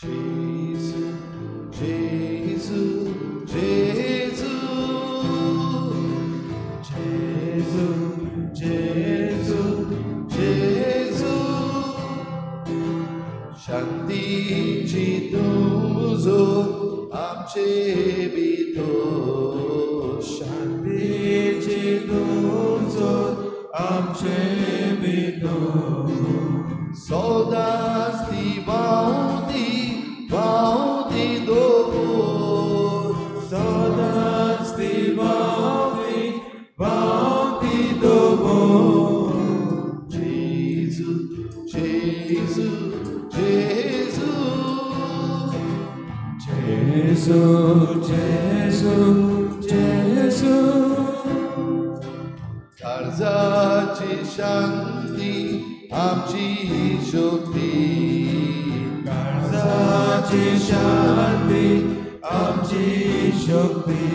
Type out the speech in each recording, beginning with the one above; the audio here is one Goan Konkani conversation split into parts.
जेजू जेजू जेजू जेजू जेजू जेजू शांतीची तुजो आमचे भितर शांतीची तुजो आमचे भितर सदांच ती व्हांवती व्हांवती दवर सदांच ती व्हांवती व्हांवती दवर जेजू जेजू जेजू जेजू जेजू जेजू काळजाची शांती आमची शक्ती काळजाची शांती आमची शक्ती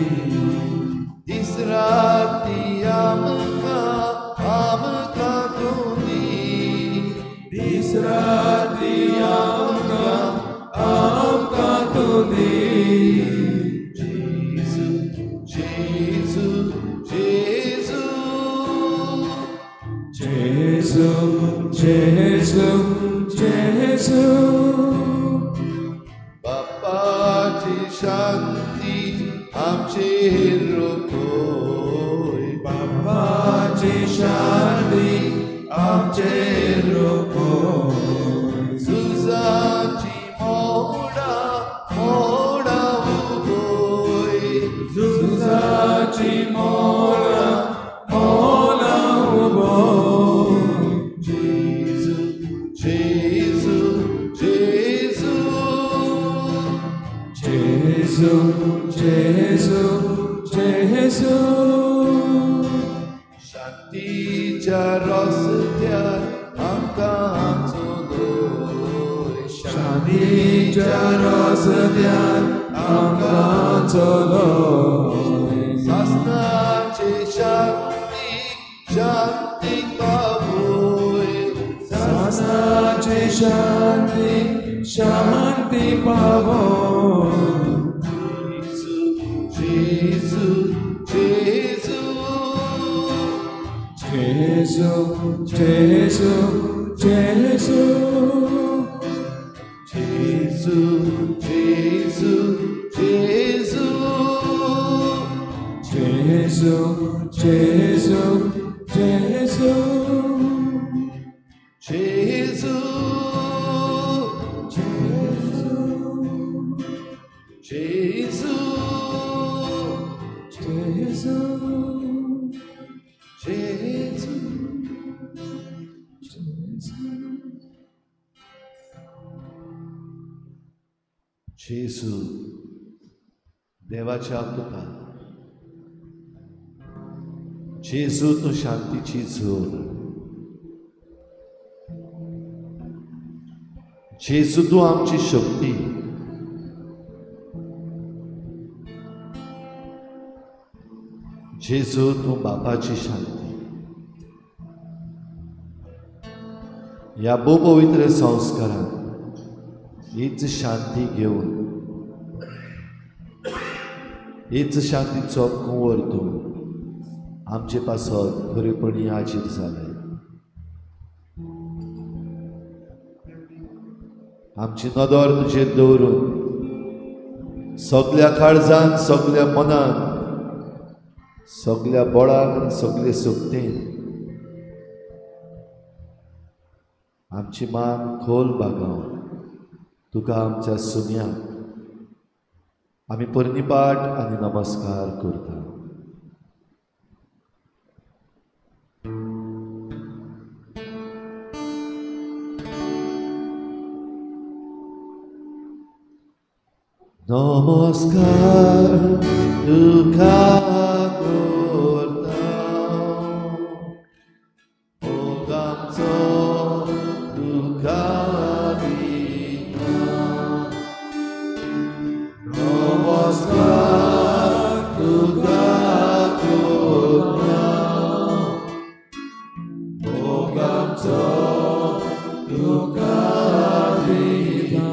दीस राती आमकां आमकां तूं दी दीस राती आमकां आमकां तूं दी जेजू जेजू जेजू जेजू जेजू जेजू बापाची शांती आमचेर रोखय बापाची शांती आमचेर रोखय झुजाची मोडा मोडा उबय झुजाची मोडा मोडा उबय जेजू जेजू जेजू जेजू जेजू जेजू शांतीच्या रस्त्यार आमकां चलय शांतीच्या रस्त्यार आमकां चलय सासणाचे शांती शांती पावय सासणाची शांती शांती पावय जेजू जेजू जेजू जेजू जेजू जेजू जेजू जेजू जेजू जेजू जेजू जेजू जेजू जेजू जेजू जेजू जेजू जेजू देवाच्या तुका जेजू तूं शांतीची जोर जेजू तूं आमची शक्ती जेजू तूं बापाची शांती ह्या भोव पवित्र संस्कारान हीच शांती घेवन हीच शांतीचो कुंवर तूं आमचे पासत खरेपणी हाजीर जालें आमची नदर तुजेर दवरून सगल्या काळजान सगल्या मनान सगल्या बळान आनी सगले शक्तीन आमची मान खोल बागावन तुका आमच्या सुम्याक आमी पर्निपाट आनी नमस्कार करता. नमस्कार तुका करता मोग आमचो तुका दिता नमस्कार तुका करता मोग आमचो तुका दिता.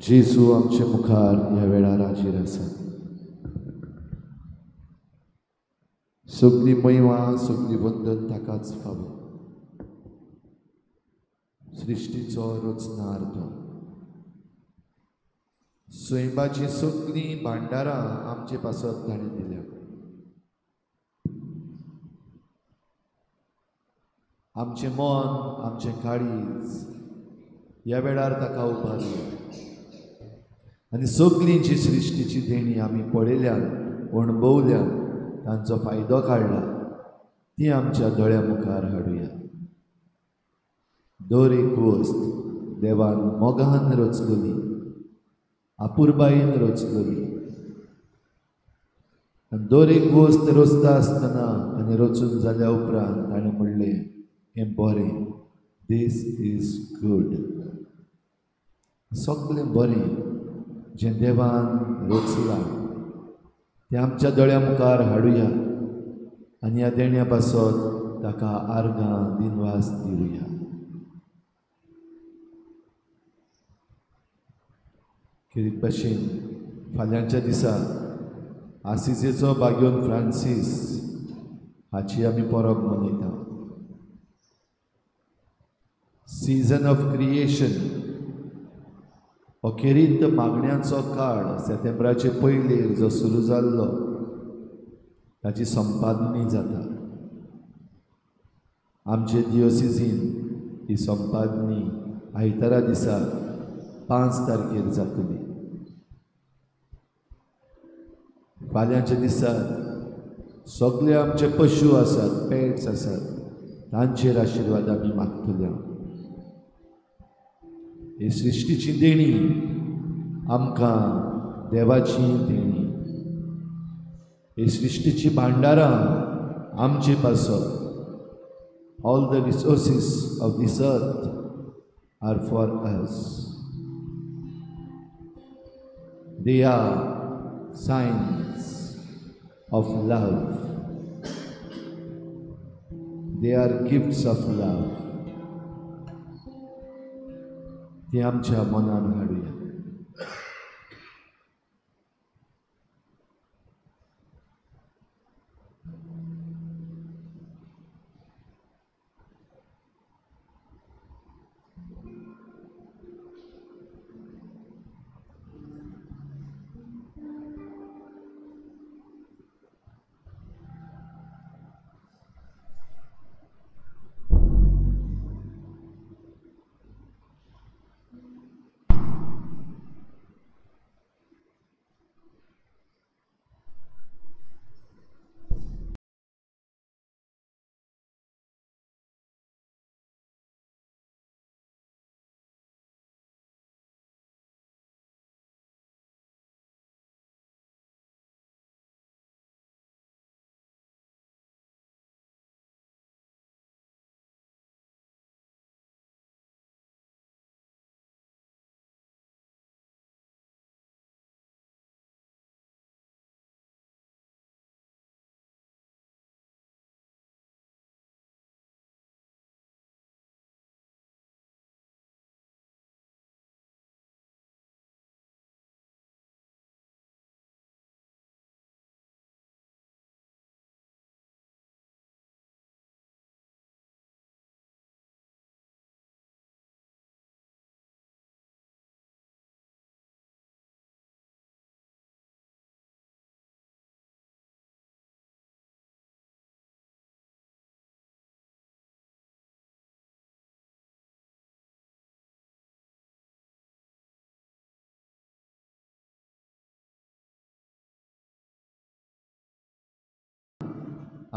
जेजू आमचे मुखार ह्या वेळार हाजीर आसा. सगळी महिमा, सगळी वंदन ताकाच फावो. सृश्टीचो रचणार तो. सैमाचीं सगळीं भांडारां आमचे पासत ताणें दिल्या. आमचें मन, आमचें काळीज ह्या वेळार ताका उबारया आनी सगळीं जी सृश्टीची देणी आमी पळयल्या, अणभवल्या, तांचो फायदो काडला, ती आमच्या दोळ्या मुखार हाडुया. दर एक वस्त देवान मोगान रचलेली, आपुरबायेन रचलेली आनी दर एक वस्त रचता आसतना आनी रचून जाल्या उपरांत ताणें म्हणलें, हें बरें, this is good. सगळें बरें जें देवान रचलां तें आमच्या दोळ्या मुखार हाडुया आनी ह्या देण्या पासत ताका आर्गां दिनवास दिवया. खेरीत भाशेन फाल्यांच्या दिसा आसिजेचो बाग्योन फ्रांसीस हाची आमी परब मनयता. सिजन ऑफ क्रिएशन हो खेरीत मागण्यांचो काळ सेतेंब्राचे पयलीं जो सुरू जाल्लो ताची संपादनी जाता. आमचे दियोसिजीन ही संपादनी आयतारा दिसा 5 तारखेर जातली. फाल्यांच्या दिसा सगळे आमचे पशु आसात, पेट्स आसात, तांचेर आशिर्वाद आमी मागतले. ही सृश्टीची देणी आमकां देवाची देणी. ही सृश्टीची भांडारां आमचे पासत. All the resources of this earth are for us. They are signs of love. They are gifts of love. ती आमच्या मनान हाडुया.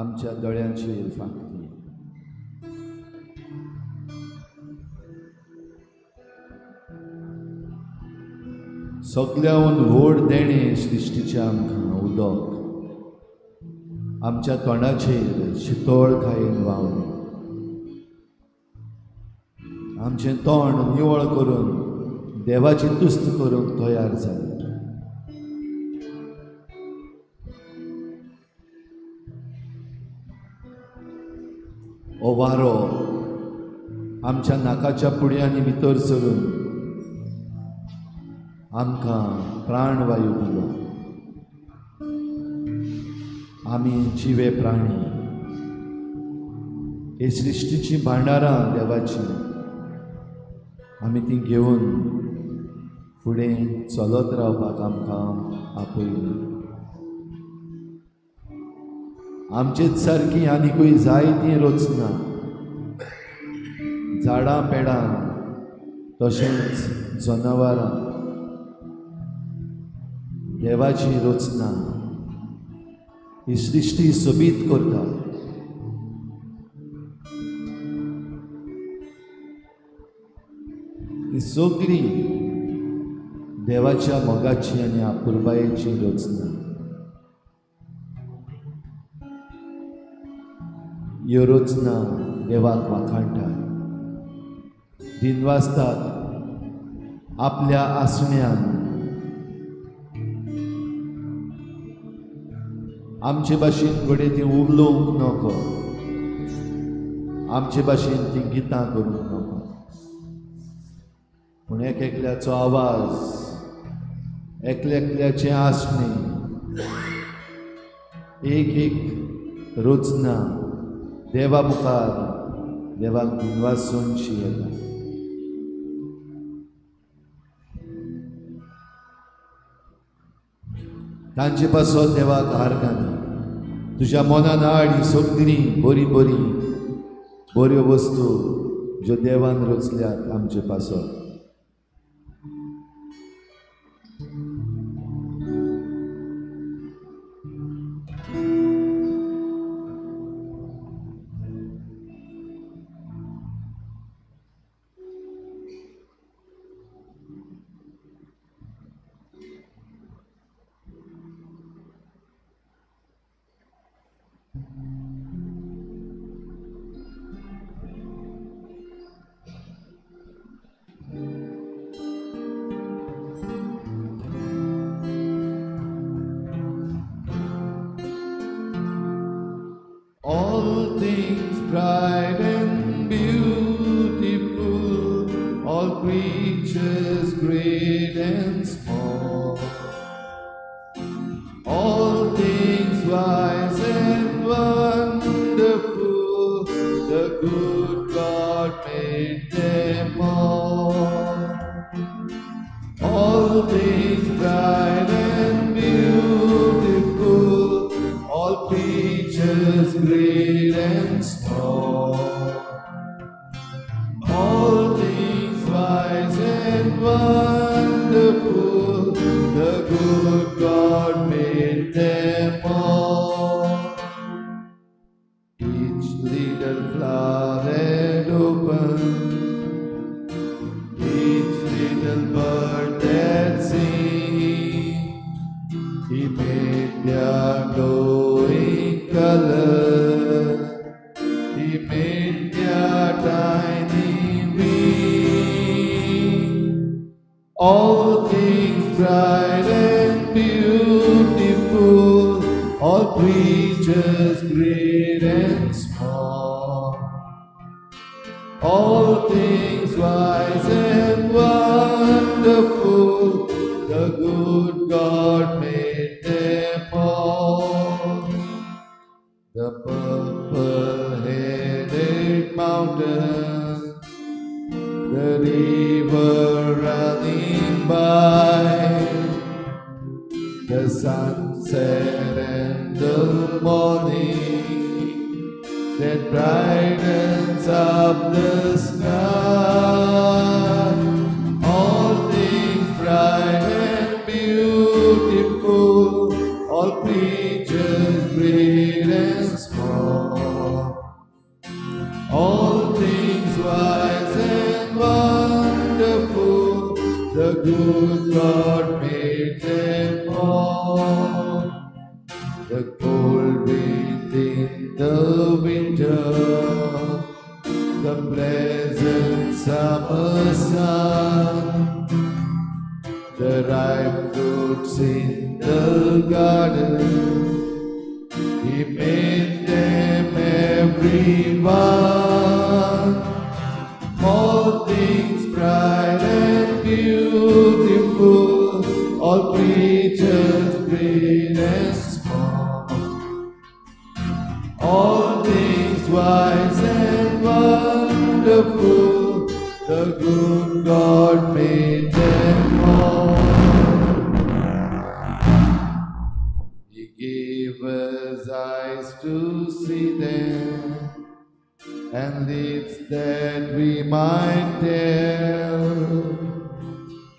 आमच्या दोळ्यांचेर फांकली. सगळ्याहून व्हड देणें सृश्टीचें आमकां उदक आमच्या तोंडाचेर शितोळकायेन व्हांवलें. आमचें तोंड निवळ करून देवाची तुस्त करूंक तयार जालें. हो वारो आमच्या नाकाच्या पुडयांनी भितर सरून आमकां प्राणवायू दिलो. आमी जिवे प्राणी, हे सृश्टीची भांडारां देवाची आमी ती घेवन फुडें चलत रावपाक आमकां आपयली. आमचेच सारकी आनीकूय जायतीं रचना, झाडां पेडां तशेंच जनावरां देवाची रचना ही सृश्टी सोबीत करता. ही सगळी देवाच्या मोगाची आनी आपुरबायेची रचना. ह्यो रचना देवाक वाखाणटात, दिनवासतात आपल्या आसण्यान. आमचे भाशेन घडये ती उलोवंक नको, आमचे भाशेन ती गितां करूंक नको, पूण एक एकल्याचो आवाज, एकल्या एकल्याचें आसणें, एक एक रचना देवा मुखार देवाक दिनवासूनशी येता. तांचे पासत देवाक हार घाली. तुज्या मनान हाड ही सगळी बरी बरी बऱ्यो वस्तू ज्यो देवान रचल्यात आमचे पासत. All things bright and beautiful, all creatures great and small, all things wise and wonderful, the good God made them all. All things bright and beautiful, all creatures great and small, all things wise and wonderful, the good God made them all. Each little flower that opens, each little bird that sings, He made their glowing colors, He made their tiny wings. All things bright and beautiful, all creatures great and small, all things wise and wonderful, the good God made them all. The purple-headed mountains, the river running by, the sunset and the morning that brightens up the sky. All things bright and beautiful, all creatures great and small, all things wise and wonderful, the good God made them all. The cold wind in the winter, the pleasant summer sun, the ripe fruits in the garden, He made them every one. All things bright and beautiful, creatures great and small, all things wise and wonderful, the good God made them all. He gave us eyes to see them, and lips that we might tell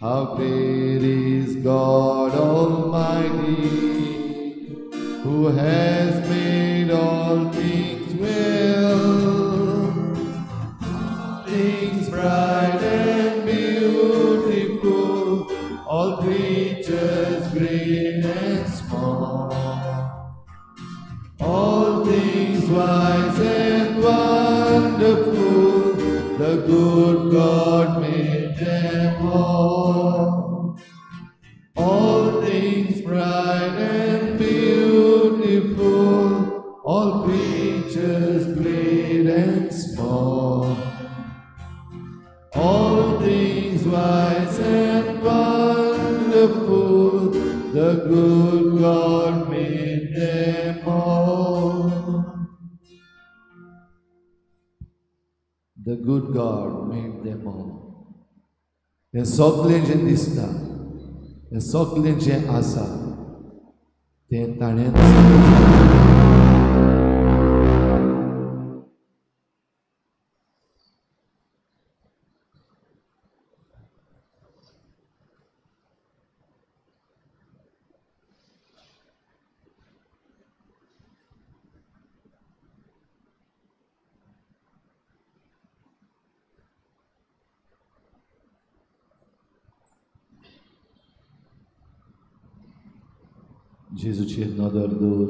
how great is God Almighty, who has made all things well. Things bright and beautiful, all creatures great and small, all things wise and wonderful, the good God made them all. All things bright and beautiful, all creatures great and small, all things wise and wonderful, the good God made them all. The good God made them all. हें सगळें जें दिसता, हें सगळें जें आसा, तें ताणेंच. जेजूचेर नदर दवर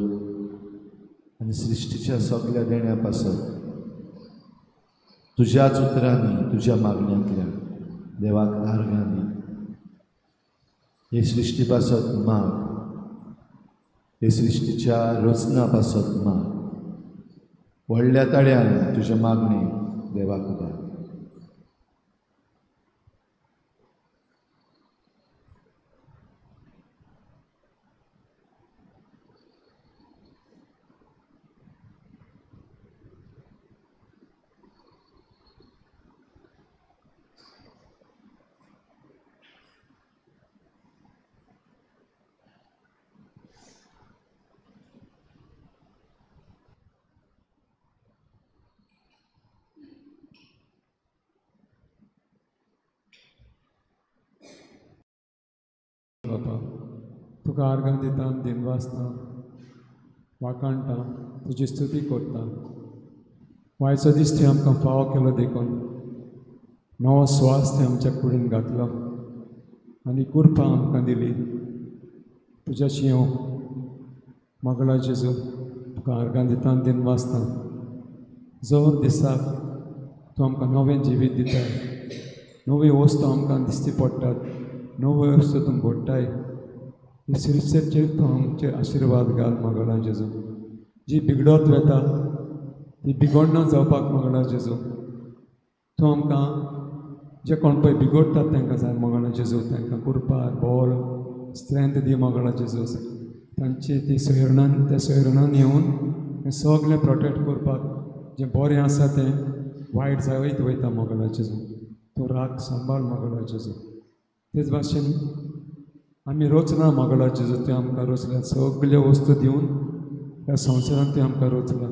आनी सृश्टीच्या सगळ्या देण्या पासत तुज्याच उतरांनी तुज्या मागण्यांतल्यान देवाक आर्गां दी. हे सृश्टी पासत माग, हे सृश्टीच्या रचना पासत माग. व्हडल्या ताळ्यान तुज्या मागणे देवाक उबार. बापा, तुका आर्गां दिता, दिनवासता, वाखाणटा, तुजी स्तुती करता. वायचो दीस तुवें आमकां फावो केलो देखून नवो स्वास तुवें आमच्या कुडीन घातलो आनी कृपा आमकां दिली. तुज्या शिंव मागला जेजू, तुका आर्गां दिता, दिनवासता. जोर दिसाक तूं आमकां नवें जिवीत दिता, नवी वस्तू आमकां दिसती पडटात, नव्यो वस्तू तूं घडटाय. हे सृश्टीचेर तूं आमचेर आशिर्वाद घाल मागला जेजू. जी बिगडत वेता ती बिगडना जावपाक मागला जेजू. तूं आमकां जे कोण पळय बिगडटात तांकां जाय मागला जेजू, तांकां कृपा, बॉल, स्ट्रेंथ दी मागला जेजू. तांची ती सोयरणान, त्या सोयरणान येवन हें सगळें प्रोटेक्ट करपाक जें बरें आसा तें वायट जायत वयता मागला जेजू. तूं राग सांबाळ मागला जेजू. तेच भाशेन आमी रचना मागला जेजू, त्यो आमकां रचल्या सगल्यो वस्तू दिवन ह्या संवसारांत त्यो आमकां रचला.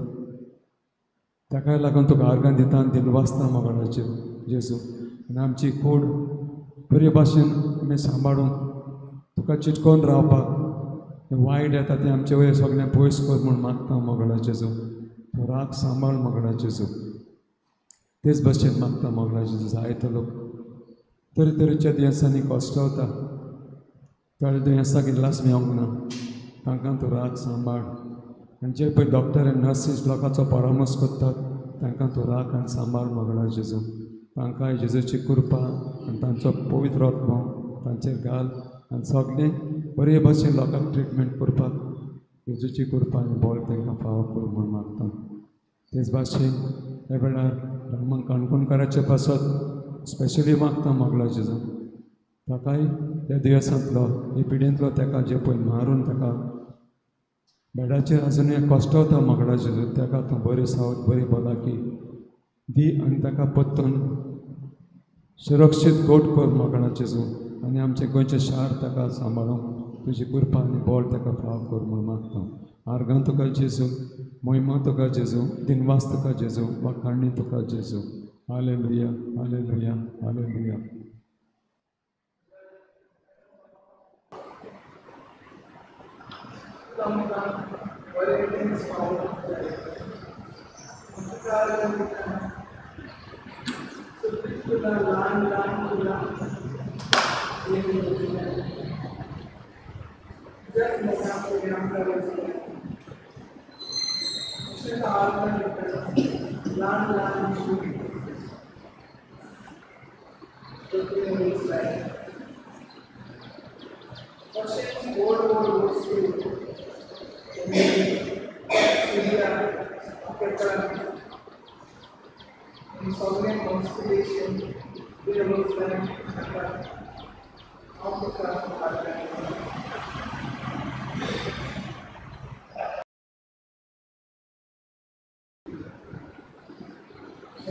ताकाय लागून तुका आर्गां दिता, दिनवासता मागला जेजू. आनी आमची कूड बरे भाशेन आमी सांबाळून तुका चिटकोवन रावपाक वायट येता तें आमचे वयर सगळें पयस कर म्हूण मागता मागला जेजू. तूं राग सांबाळ मागला जेजू. तेच भाशेन मागता मागला जेजू, जायतो लोक तरेतरेच्या दुयेंसांनी कश्टवता, थोड्या दुयेंसाक इलाज मेळोंक ना, तांकां तूं राग सांबाळ. आनी जे पळय डॉक्टर आनी नर्सीस लोकांचो परामर्श करतात तांकां तूं राग आनी सांबाळ मागला जेजू. तांकां जेजूची कृपा आनी तांचो पवित्र आत्मो तांचेर घाल आनी सगळें बरे भाशेन लोकांक ट्रिटमेंट करपाक जेजूची कृपा आनी बळ तांकां फावो कर म्हूण मागता. तेच भाशेन ह्या वेळार रामन काणकोणकाराचे पासत स्पेशली मागता मागला जेजू. ताकाय ह्या दुयेंसांतलो हे पिडेंतलो ताका जे पळय मारून ताका बेडाचेर आजुनूय कश्टवता मागडा जेजू, ताका तूं बरी सावत बरी भलायकी दी आनी ताका परतून सुरक्षीत गोट कर मागडा जेजू. आनी आमचें गोंयचें शार ताका सांबाळूंक तुजी कृपा आनी बळ ताका फाव कर म्हूण मागता. आर्गां तुका जेजू, महिमा तुका जेजू, दिनवास तुका जेजू, वाखाणणी तुका जेजू. Hallelujah, hallelujah, hallelujah.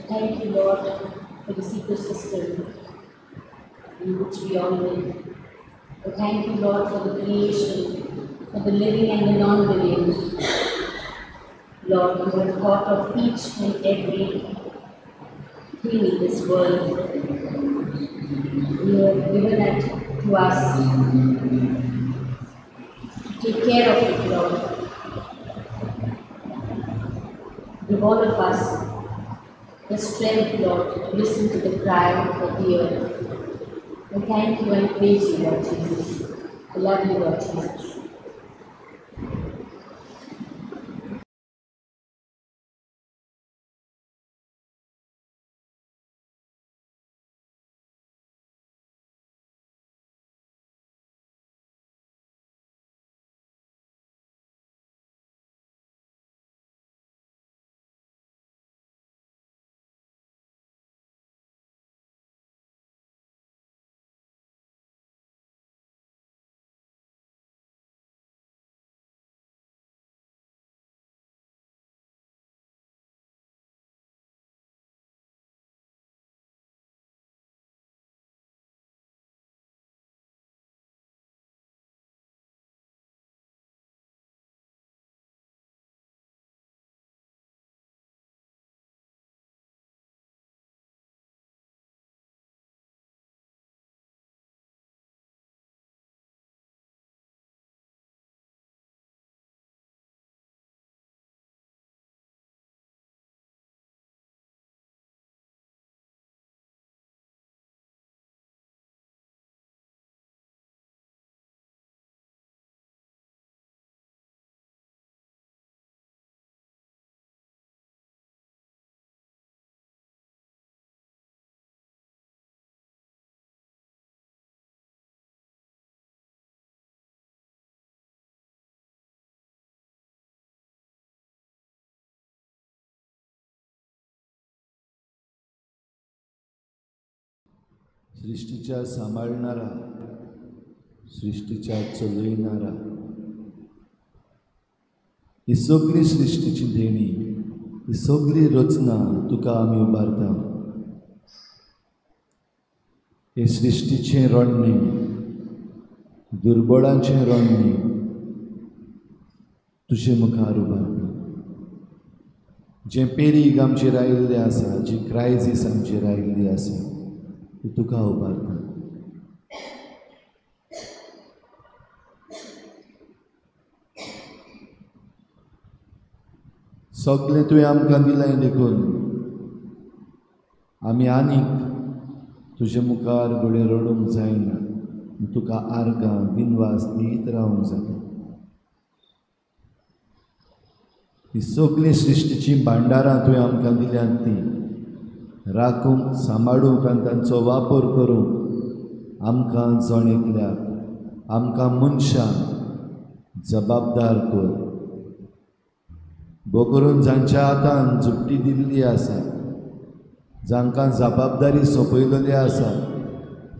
Thank you, Lord, for this ecosystem in which we all live. I thank you, Lord, for the creation, for the living and the non-living. Lord, you have thought of each and every thing in this world. You have given it to us to take care of it, Lord. Give all of us the strength, Lord, to listen to the cry of the earth. We thank you and praise you, Lord Jesus. I love you, Lord Jesus. सृष्टीच्या सांबाळणारा, सृष्टीच्या चलयणारा, ही सगळी सृष्टीची देणी, ही सगळी रचना तुका आमी उबारता. हे सृष्टीचें रडणें, दुर्बळांचें रडणें तुजे मुखार उबारता. जें पेरीग आमचेर आयिल्लें आसा, जी क्रायजीस आमचेर आयिल्ली आसा, ती तुका उबारता. सगळें तुवें आमकां दिलें देखून आमी आनीक तुजे मुखार घडये रडूंक जायना, तुका आर्गां दिनवास दीत रावंक जाता. ही सगळीं सृश्टीचीं भांडारां तुवें आमकां दिल्यांत तीं राखूंक, सांबाळूंक आनी तांचो वापर करूंक आमकां जण एकल्याक, आमकां मनशांक जबाबदार कर. भो करून जांच्या हातान झुपटी दिल्ली आसा, जांकां जबाबदारी सोंपयलेली आसा,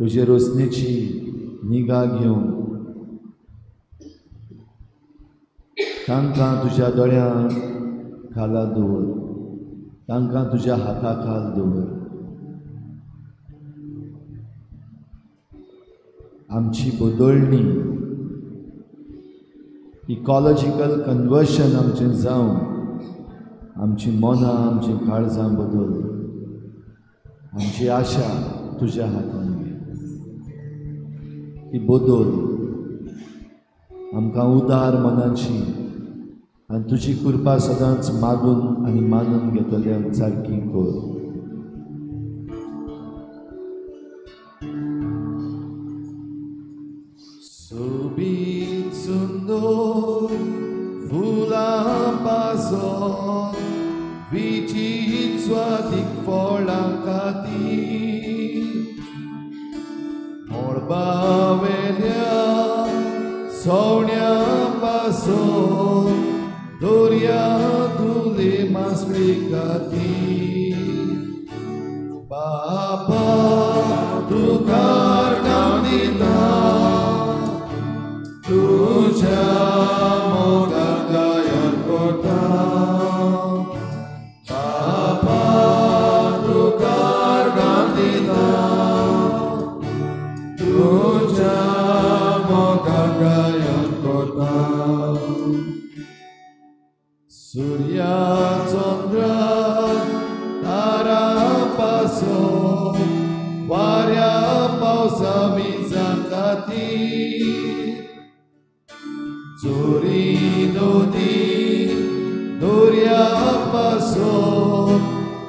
तुजे रोसणेची निगा घेवन तांकां तुज्या दोळ्यां खाला दवर, तांकां तुज्या हाता खाल दवर. आमची बदलणी, इकॉलॉजिकल कन्वर्शन आमचें जावन आमची मनां, आमची काळजां बदल. आमची आशा तुज्या हातान घे, ती बदल. आमकां उदार मनाची आनी तुजी कृपा सदांच मागून आनी मानून घेतल्या सारकी कर. सोबीत सुंदर फुलां पासोन विचीत स्वादीक फळां खातीर मळबावेल्या सवण्या पासोन दर्या तुले मासळी खातीर बाबा तुका अर्गां दिता तुझ्या मोगाक गायन करता. बाबा तुका अर्गां दिता तुझ्या मोगाक गायन करता. सूर्या चंद्र तारा पासो वाऱ्या पावसा विजां खातीर चोरी नदी दर्या पासो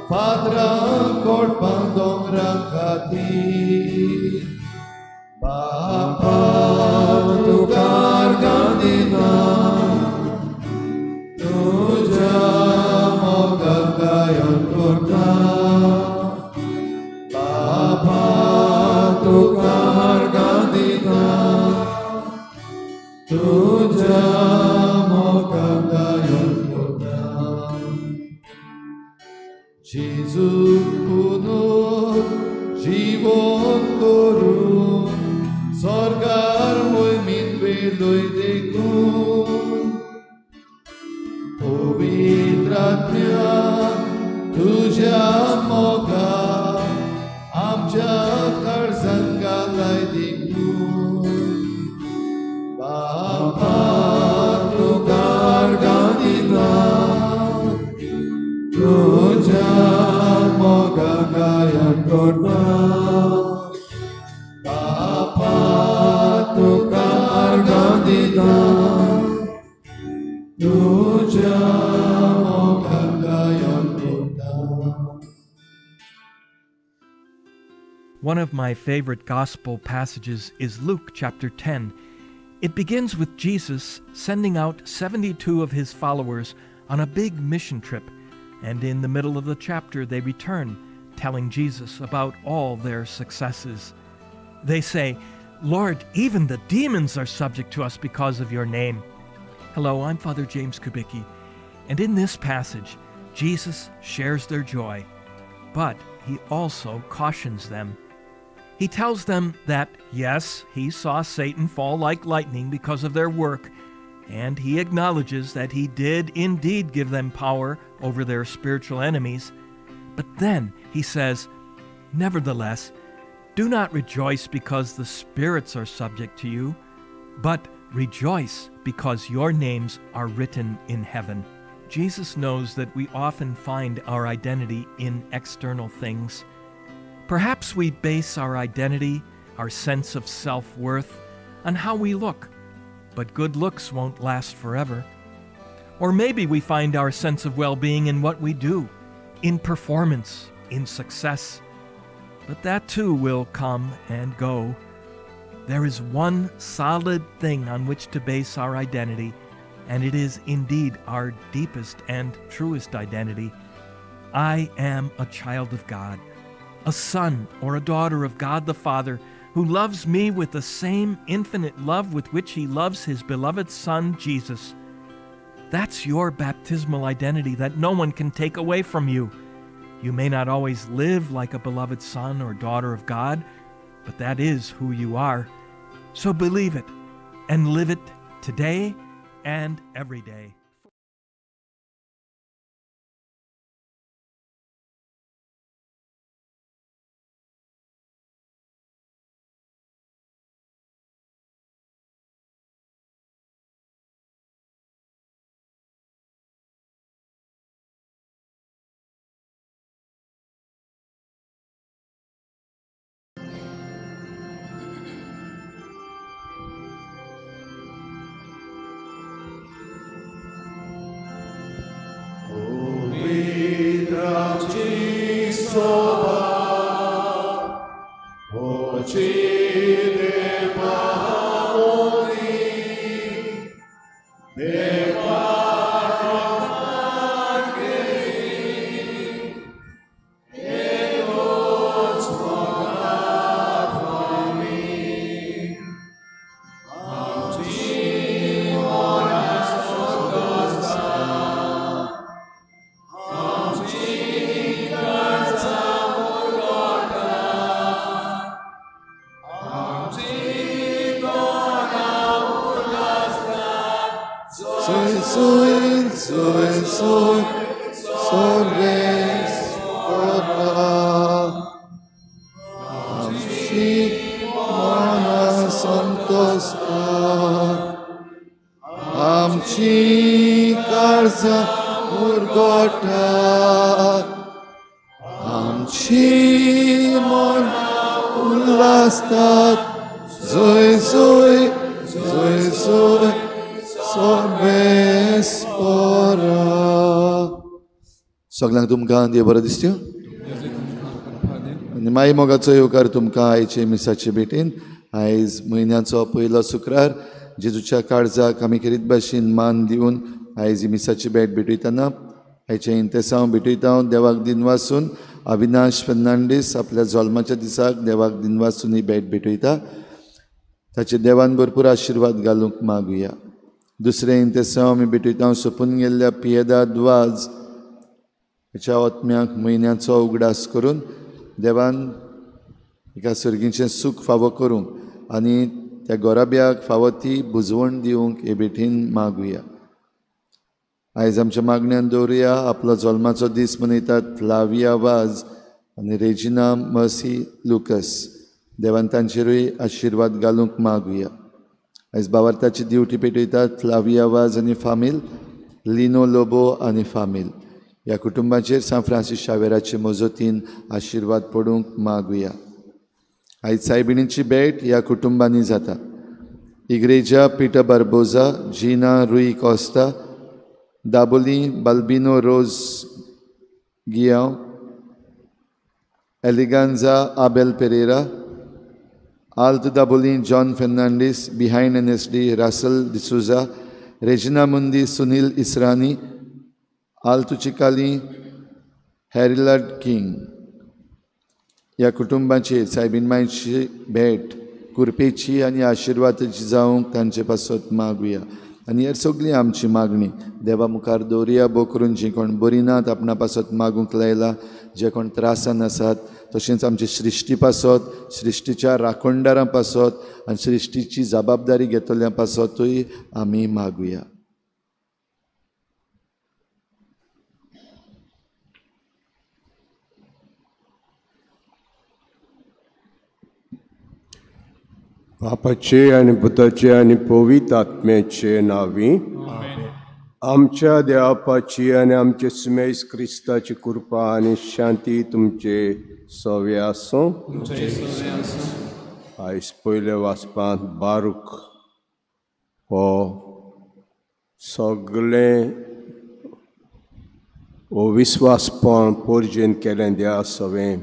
फातरां कोटपां दोंगरां खातीर बाबा तुका अर्गां दिता तुझ्या मोगाक गायन करता. बाबा तुका अर्गां दिता तुझ्या मोगाक गायन करता. जेजू पुनर जीवन करून स्वर्गार मोहिमेंत वेलोय देखून पवित्र आत्म्या तुझ्या मोगाक आमच्या काळजांत घालाय देखून बाबा तुका अर्गां दिता तुझ्या मोगाक गायन करता. बाबा तुका अर्गां दिता तुझ्या मोगाक गायन करता. One of my favorite gospel passages is Luke chapter 10. It begins with Jesus sending out 72 of his followers on a big mission trip, and in the middle of the chapter they return, telling Jesus about all their successes. They say, "Lord, even the demons are subject to us because of your name." Hello, I'm Father James Kubicki, and in this passage, Jesus shares their joy, but he also cautions them. He tells them that, yes, he saw Satan fall like lightning because of their work, and he acknowledges that he did indeed give them power over their spiritual enemies. But then he says, "Nevertheless, do not rejoice because the spirits are subject to you, but rejoice because your names are written in heaven." Jesus knows that we often find our identity in external things. Perhaps we base our identity, our sense of self-worth, on how we look, but good looks won't last forever. Or maybe we find our sense of well-being in what we do, in performance, in success. But that too will come and go. There is one solid thing on which to base our identity, and it is indeed our deepest and truest identity. I am a child of God, a son or a daughter of God the Father, who loves me with the same infinite love with which he loves his beloved Son, Jesus. That's your baptismal identity that no one can take away from you. You may not always live like a beloved son or daughter of God, but that is who you are. So believe it and live it today and every day. सगळ्यांक तुमकां देव बरो दिसत्यो आनी माई मोगाचो येवकार तुमकां आयचे मिसाचे भेटीन. आयज म्हयन्याचो पयलो शुक्रार, जेजूच्या काळजाक आमी खेरीत भाशेन मान दिवन आयज मिसाची भेट भेटयतना आयचें इंतेसांव भेटयता. देवाक दिनवासून अविनाश फर्नांडीस आपल्या जल्माच्या दिसाक देवाक दिनवासून ही भेट भेटयता. ताचे देवान भरपूर आशिर्वाद घालूंक मागुया. दुसरें इंतेसांव आमी भेटयता सोंपून गेल्ल्या पियेदाद वाज ह्या आत्म्याक म्हयन्याचो उगडास करून देवान एका सर्गीचें सूख फावो करूंक आनी त्या गोराब्याक फावो ती बुजवण दिवंक हे भेटीन मागुया. आयज आमच्या मागण्यान दवरुया आपलो जल्माचो दीस मनयतात फ्लाविया वाज आनी रेजिना मर्सी लुकस. देवान तांचेरूय आशिर्वाद घालूंक मागुया. आयज बावार्थाची दिवटी पेटयतात फ्लाविया वाज आनी फामील, लिनो लोबो आनी फामील. ह्या कुटुंबाचेर सांत फ्रांसीस शावेराचे मजतीन आशिर्वाद पडूंक मागुया. आयज सायबिणीची भेट ह्या कुटुंबांनी जाता. Igreja Peter Barbosa, Gina Rui Costa, Dabolim Balbino Rose Guiao, Eleganza Abel Pereira, Alto Dabolim John Fernandes, behind N S D Russell D'Souza, Regina Mundi Sunil Israni, Alto Chicalim Harilard King. ह्या कुटुंबाचेर सायबीण मायची भेट कृपेची आनी आशिर्वादाची जावंक तांचे पासत मागुया. आनी हेर सगळी आमची मागणी देवा मुखार दवरुया. भो करून जीं कोण बरीं नात आपणा पासत मागूंक लायला, जे कोण त्रासान आसात, तशेंच आमचे सृश्टी पासत, सृश्टीच्या राखणदारां पासत आनी सृश्टीची जबाबदारी घेतल्या पासतूय आमी मागुया. बापाचे आनी पुताचे आनी पवित्र आत्म्याचे नांवी आमच्या देवापाची आनी आमचे सुमेस क्रिस्ताची कृपा आनी शांती तुमचे सवे आसूं. आयज पयल्या वाचपांत बारूक हो सगळें अविस्वासपण पोरजेन केलें देवा सवें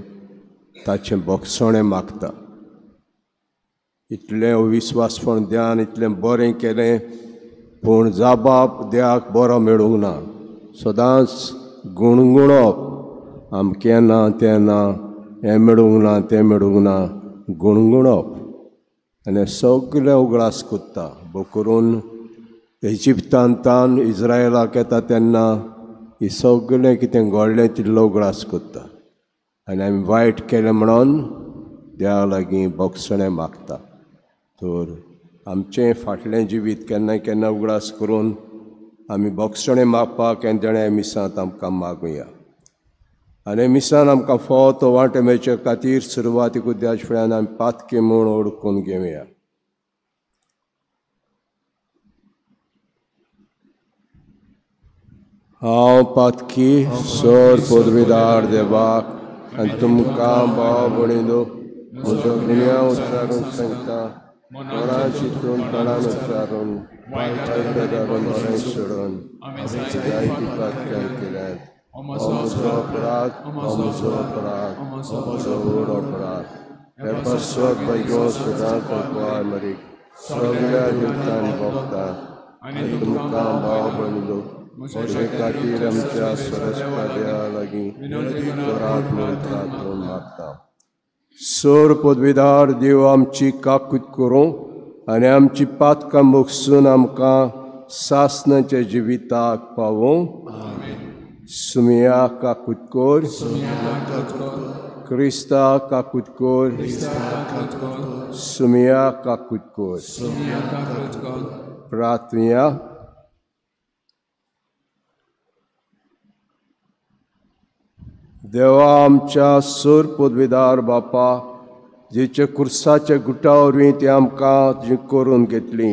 ताचें भोगसणें मागता. इतलें अविस्वासपण ध्यान इतलें बरें केलें पूण जाबाब देवाक बरो मेळूंक ना. सदांच गुणगुणप आमकें ना तें ना, हें मेळूंक ना तें मेळूंक ना, गुणगुणप आनी सगळें उगडास कोत्ता. भो करून इजिप्तांतान इज्रायलाक येता तेन्ना हें सगळें कितें घडलें तितलो उगडास कोत्ता आनी आमी वायट केलें म्हणून देवा लागीं भोगसणें मागता. तर आमचें फाटलें जिवीत केन्ना केन्ना उगडास करून आमी भोगसणें मागपाक हें मिसांत आमकां मागुया. आनी मिसान आमकां फावो तो वांटो मेळचे खातीर सुरवातीक उद्याच फुड्यान आमी पातकी म्हूण ओळखून घेवया. हांव पातकी सर पदवीदार देवाक आनी तुमकां भाव भयणीनो म्हजो गुन्यांव उच्चारून सांगता, मनान चिंतून तणान उच्चारून वायट बरें सोडून जायती पातकां केल्यात. म्हजो अपराध, म्हजो अपराध, म्हजो व्हड अपराध. हे पासत भुरगो सदांच मरीक सगळ्या जिवितान भोगता आनी तुमकां भाव भयणीनो म्हजे खातीर आमच्या सरस्पा देवा लागीं जोरात म्हणटात मागता. सर पदवीदार देव आमची काकूत करूं आनी आमची पातकां मोगसून आमकां सासणाच्या जिविताक पावोवं. सुमिया काकूत कर, क्रिस्ता काकूत कर, सुमिया काकूत कर. प्रार्थना. देवा आमच्या सर पदवीदार बापा, जेच्या कुर्साच्या गुटा वरवीं ती आमकां तुजी करून घेतली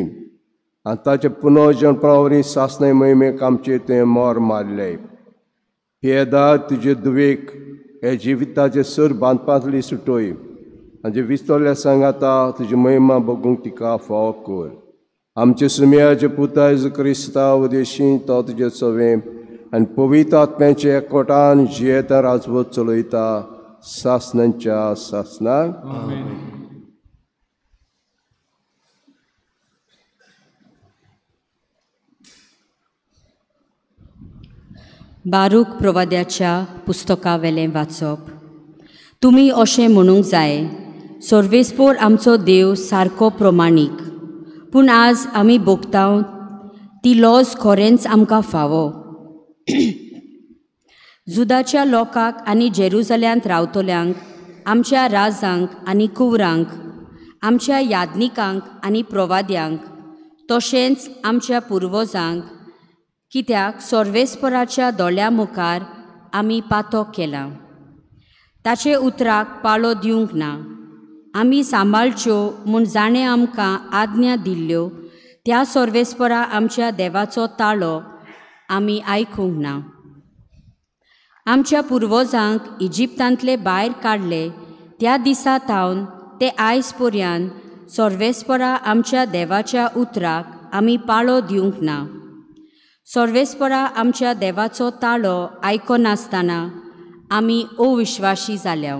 आनी ताच्या पुनर्जन्मा वरवीं सासणाय मोहिमेक आमचेर तुवें मोर मारले. पियेदा तुजे दुवेक हे जिविताचे सर बांदपांतली सुटय आनी जे विस्तरल्या सांगाता तुजी महिमा बगूंक तिका फावो कर. आमचे सुमयाचे पुता जेजू क्रिस्ता उदेशी तो तुजे सवें आनी पवित्र आत्म्याचे एकवटान जियेता राजवत चलयता सासणांच्या सासणाक. बारूक प्रवाद्याच्या पुस्तकावेलें वाचप. तुमी अशें म्हणूंक जाय, सर्वेस्पोर आमचो देव सारको प्रमाणीक, पूण आज आमी भोगता ती लॉज खरेंच आमकां फावो. जुदाच्या लोकांक आनी जेरुजल्यांत रावतल्यांक, आमच्या राजांक आनी कुंवरांक, आमच्या याज्ञिकांक आनी प्रवाद्यांक, तशेंच आमच्या पुर्वजांक, कित्याक सर्वेस्पराच्या दोळ्या मुखार आमी पातक केलां, ताचे उतराक पाळो दिवंक ना. आमी सांबाळच्यो म्हूण जाणें आमकां आज्ञा दिल्ल्यो त्या सर्वेस्परा आमच्या देवाचो ताळो आमी आयकूंक ना. आमच्या पुर्वजांक इजिप्तांतले भायर काडले त्या दिसा थावन ते आयज पर्यंत सर्वेस्परा आमच्या देवाच्या उतराक आमी पाळो दिवंक ना. सर्वेस्परा आमच्या देवाचो ताळो आयकनासतना आमी अविश्वासी जाल्या.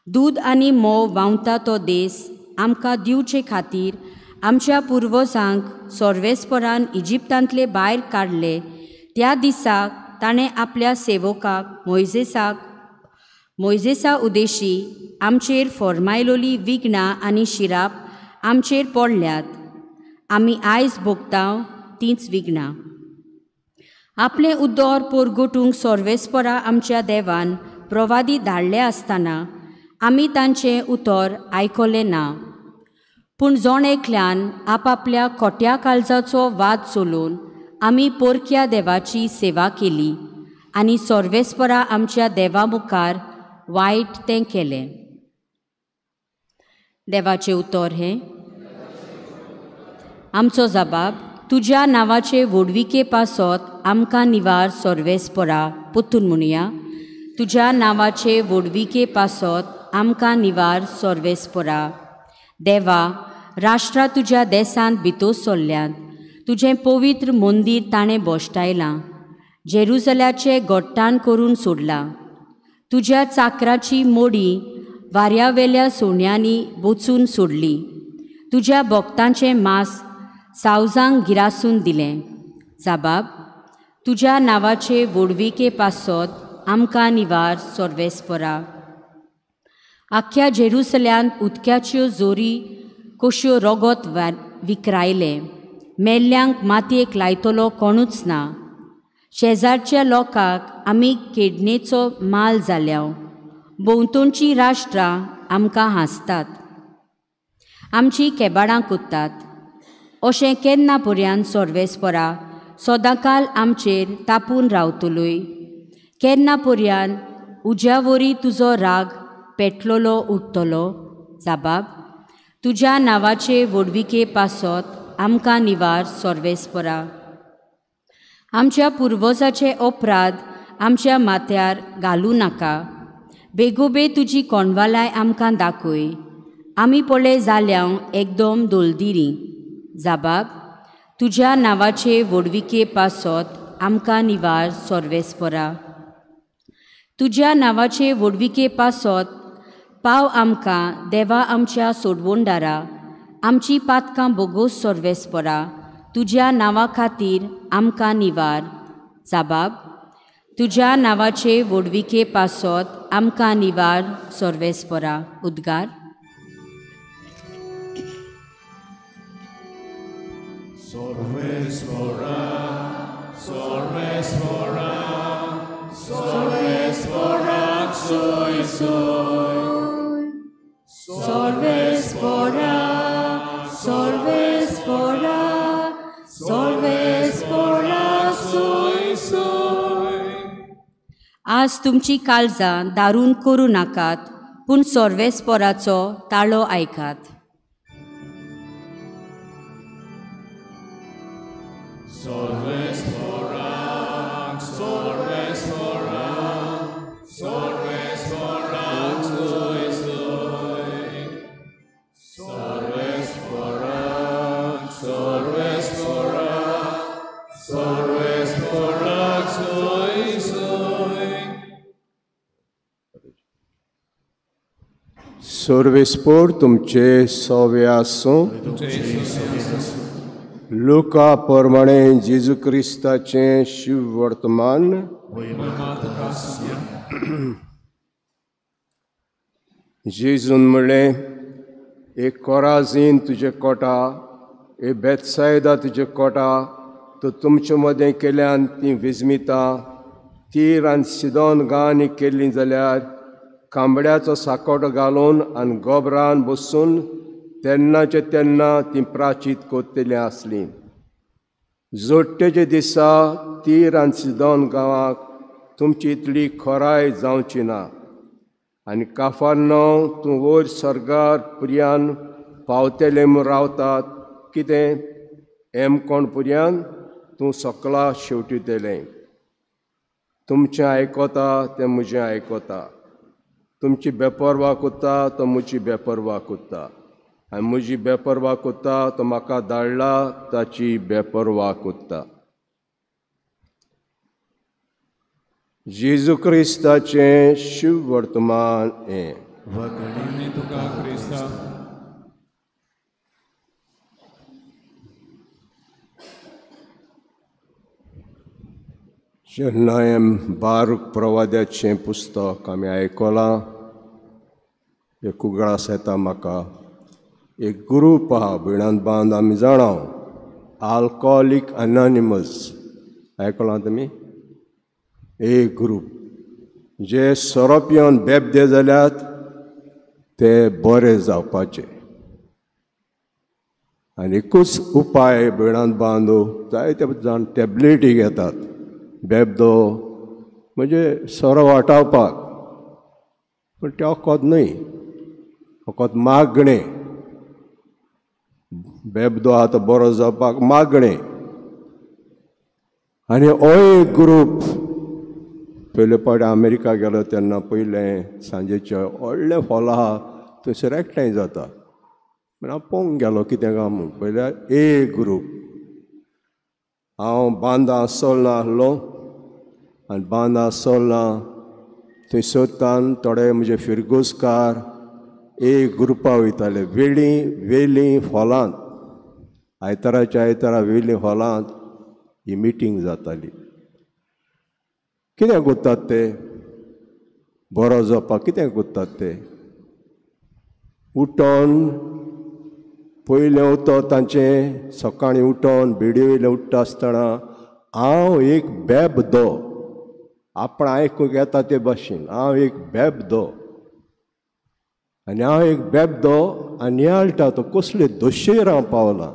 दूद आनी म्होंव व्हांवता तो देस आमकां दिवचे खातीर आमच्या पुर्वजांक सर्वेस्परान इजिप्तांतले भायर काडले त्या दिसाक ताणें आपल्या सेवकाक मोयजेसा उदेशी आमचेर फॉर्मायलोली विघ्नां आनी शिराप आमचेर पडल्यात. आमी आयज भोगता तींच विघ्नां. आपलें उदर पोरगोटूंक सर्वेस्परा आमच्या देवान प्रवादी धाडले आसतना आमी तांचें उतर आयकलें ना. पूण जण एकल्यान आपापल्या खोट्या काळजाचो वाद चलोवन आमी पोरक्या देवाची सेवा केली आनी सर्वेस्परा आमच्या देवा मुखार वायट तें केलें. देवाचें उतर हें. आमचो जबाब, तुज्या नांवाचे व्हडविके पासत आमकां निवार सर्वेस्परा. परतून म्हणुया, तुज्या नांवाचे व्हडविके पासत आमकां निवार सर्वेस्परा. देवा, राष्ट्रां तुज्या देसांत भितर सरल्यांत, तुजें पवित्र मंदीर ताणें भश्टायलां, जेरुजल्याचें गोट्टान करून सोडलां. तुज्या चाकराची मोडी वाऱ्यावेल्या सोण्यांनी बोचून सोडली, तुज्या भक्तांचें मांस सावजांक गिरासून दिलें. जाबाब, तुज्या नांवाचे व्हडविके पासत आमकां निवार सर्वेस्परा. आख्ख्या जेरुसल्यांत उदक्याच्यो जोरी कश्यो रोगोत विकरायलें, मेल्ल्यांक मातयेक लायतलो कोणूच ना. शेजारच्या लोकांक आमी केडणेचो माल जाल्या, भोंवतणचीं राष्ट्रां आमकां हांसतात, आमची केबाडां कुत्तात. अशें केन्ना पर्यान सर्वेस्परा सदांकाल आमचेर तापून रावतलोय? केन्ना पर्यान उज्या वरी तुजो राग पेटलोलो उठतलो? जाबाब, तुज्या नांवाचे व्हडविके पासत आमकां निवार सर्वेस्परा. आमच्या पुर्वजाचे अपराध आमच्या माथ्यार घालूं नाका. बेगोबेग तुजी कोणवालाय आमकां दाखय. आमी पळय जाल्या एकदम दोलदिरी. जाबाब, तुज्या नांवाचे व्हडविके पासत आमकां निवार सर्वेस्परा. तुज्या नांवाचे व्हडविके पासत पाव आमकां देवा आमच्या सोडवणदारा. आमची पातकां बोगोस सर्वेस्परा, तुज्या नांवा खातीर आमकां निवार. जाबाब, तुज्या नांवाचे व्हडविके पासत आमकां निवार सर्वेस्परा. उद्गार. Sorvespora, sorvespora, sorvespora, soy, soy. Sorvespora, sorvespora, sorvespora, soy, soy. आज तुमची काळजां दारून करूं नाकात, पूण सर्वेस्पराचो ताळो आयकात. Sorvespora, sorvespora, sorvespora, soy, soy. Sorvespora, sorvespora, sorvespora, soy, soy. सर्वेस्पोर तुमचे सवे आसूं. लुका प्रमाणे जेजू क्रिस्ताचें शिववर्तमान. जेजून म्हणलें, एक कोराझीन तुजे कोटा, एक बेतसायदा तुजे कोटा, तो तुमचे मदें केल्यान तीं विजमितां तीर आनी सिदोन गांवांनी केल्लीं जाल्यार कांबड्याचो साकोटो घालून आनी गोबरान बसून तेन्नाचे तेन्ना तीं प्राचीत कोत्तलीं आसलीं. जोडटेच्या दिसा तीर आनी सिदोन गांवाक तुमची इतली खोराय जावची ना. आनी काफारनो तूं वयर सर्गार पुर्यान पावतले म्हूण रावतात कितें एम कोण पुर्यान तूं सकला शेवटितलें. तुमचें आयकता तें म्हजें आयकता, तुमची बेपर्वा कोत्ता तो म्हजी बेपर्वा कोत्ता, आनी म्हजी बेपर्वा कोत्ता तो म्हाका धाडला ताची बेपर्वा कोत्ता. जेजू क्रिस्ताचें शिववर्तमान हें. जेन्ना एम बारूक प्रवाद्याचें पुस्तक आमी आयकलां, एक उगडास येता म्हाका. एक ग्रूप आहा भयणान बांद आमी जाणा, आल्कोहोलीक अनॉनिमस, आयकलां तुमी? एक ग्रूप जे सोरो पिवन बेबदे जाल्यात ते बरे जावपाचे. आनी एकूच उपाय भयणान बांदू, जायते जाण टॅबलेटी घेतात बेबदो म्हणजे सोरो वाटावपाक, पूण तें वखद न्हय, वखद मागणें. बेबदो आहा तो बरो जावपाक मागणें. आनी हो एक ग्रूप पयले फावट अमेरिका गेलो तेन्ना पयलें सांजेचें व्हडलें हॉल आहा थंयसर एकठांय जाता. पूण हांव पळोवंक गेलो कितें काय म्हूण. पयल्यार एक ग्रूप, हांव बांदा सोलना आसलो आनी बांदा सोलना थंयसरतान थोडे म्हजे फिरगोजकार एक ग्रुपा वयताले वेली वेली हॉलांत, आयताराच्या आयतारा वेली हॉलांत ही मिटींग जाताली. कितें कोत्तात ते बरो जावपाक, कितें कोत्तात ते उठोन पयलें उतो तांचें सकाळीं उठोन बेडी वयलें उठ्ठा आसतना हांव एक बेबदो, आपण आयकूंक येता ते भाशेन हांव एक बेबदो, आनी हांव एक बेबदो आनी नियाळटा तो कसले दोशेर हांव पावलां,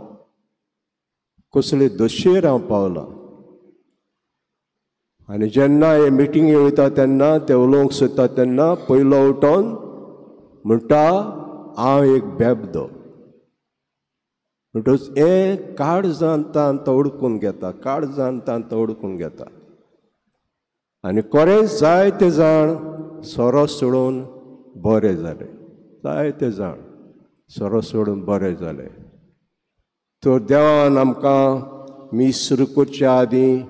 कसले दोशेर हांव पावलां. आनी जेन्ना हे मिटिंगे वयता तेन्ना ते उलोवंक सोदता तेन्ना पयलो उठोन म्हणटा हांव एक बेबदो. म्हणटकच हें काळजांत तो उडकून घेता, काळजांत तो उडकून घेता. आनी खरेंच जायते जाण सोरो सोडून बरे जाले, जायते जाण सोरो सोडून बरे जाले. तर देवान आमकां मीस सुरू करच्या आदीं